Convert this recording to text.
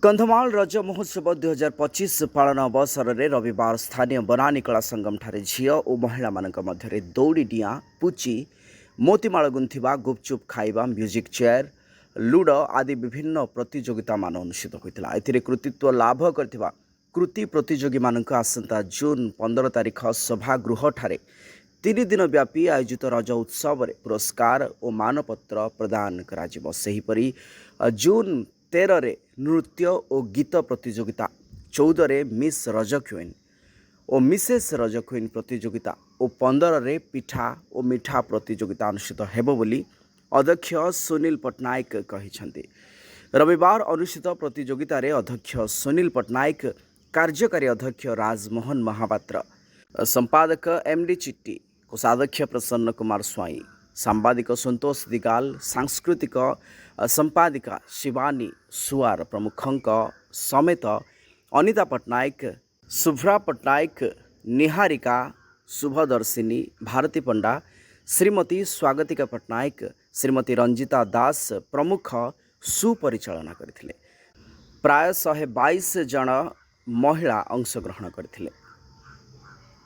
କନ୍ଧମାଳ ରଜ ମହୋତ୍ସବ 2025 ପାଳନ ଅବସରରେ ରବିବାର ସ୍ଥାନୀୟ ବନାନୀ କଳା ସଙ୍ଗମଠାରେ ଝିଅ ଓ ମହିଳାମାନଙ୍କ ମଧ୍ୟରେ ଦଉଡ଼ି ଡିଆଁ, ପୁଚି, ମୋତିମାଳ ଗୁନ୍ଥିବା, ଗୁପଚୁପ୍ ଖାଇବା, ମ୍ୟୁଜିକ୍ ଚେୟାର, ଲୁଡୋ ଆଦି ବିଭିନ୍ନ ପ୍ରତିଯୋଗିତାମାନ ଅନୁଷ୍ଠିତ ହୋଇଥିଲା। ଏଥିରେ କୃତିତ୍ୱ ଲାଭ କରିଥିବା କୃତି ପ୍ରତିଯୋଗୀମାନଙ୍କୁ ଆସନ୍ତା ଜୁନ୍ 15 ତାରିଖ ସଭାଗୃହଠାରେ 3 ଦିନ ବ୍ୟାପୀ ଆୟୋଜିତ ରଜ ଉତ୍ସବରେ ପୁରସ୍କାର ଓ ମାନପତ୍ର ପ୍ରଦାନ କରାଯିବ। ସେହିପରି ଜୁନ୍ 13ରେ ନୃତ୍ୟ ଓ ଗୀତ ପ୍ରତିଯୋଗିତା, 14ରେ ମିସ୍ ରଜ କ୍ୱିନ୍ ଓ ମିସେସ୍ ରଜ କ୍ୱିନ୍ ପ୍ରତିଯୋଗିତା ଓ 15ରେ ପିଠା ଓ ମିଠା ପ୍ରତିଯୋଗିତା ଅନୁଷ୍ଠିତ ହେବ ବୋଲି ଅଧ୍ୟକ୍ଷ ସୁନୀଲ ପଟ୍ଟନାୟକ କହିଛନ୍ତି। ରବିବାର ଅନୁଷ୍ଠିତ ପ୍ରତିଯୋଗିତାରେ ଅଧ୍ୟକ୍ଷ ସୁନୀଲ ପଟ୍ଟନାୟକ, କାର୍ଯ୍ୟକାରୀ ଅଧ୍ୟକ୍ଷ ରାଜମୋହନ ମହାପାତ୍ର, ସମ୍ପାଦକ ଏମ୍ ଡି ଚିଟ୍ଟି, କୋଷାଧ୍ୟକ୍ଷ ପ୍ରସନ୍ନ କୁମାର ସ୍ୱାଇଁ, ସାମ୍ବାଦିକ ସନ୍ତୋଷ ଦିଗାଲ, ସାଂସ୍କୃତିକ ସମ୍ପାଦିକା ଶିବାନୀ ସୁଆର ପ୍ରମୁଖଙ୍କ ସମେତ ଅନିତା ପଟ୍ଟନାୟକ, ଶୁଭ୍ରା ପଟ୍ଟନାୟକ, ନିହାରିକା ଶୁଭଦର୍ଶିନୀ, ଭାରତୀ ପଣ୍ଡା, ଶ୍ରୀମତୀ ସ୍ୱାଗତିକା ପଟ୍ଟନାୟକ, ଶ୍ରୀମତୀ ରଞ୍ଜିତା ଦାସ ପ୍ରମୁଖ ସୁପରିଚାଳନା କରିଥିଲେ। ପ୍ରାୟ 122 ଜଣ ମହିଳା ଅଂଶଗ୍ରହଣ କରିଥିଲେ।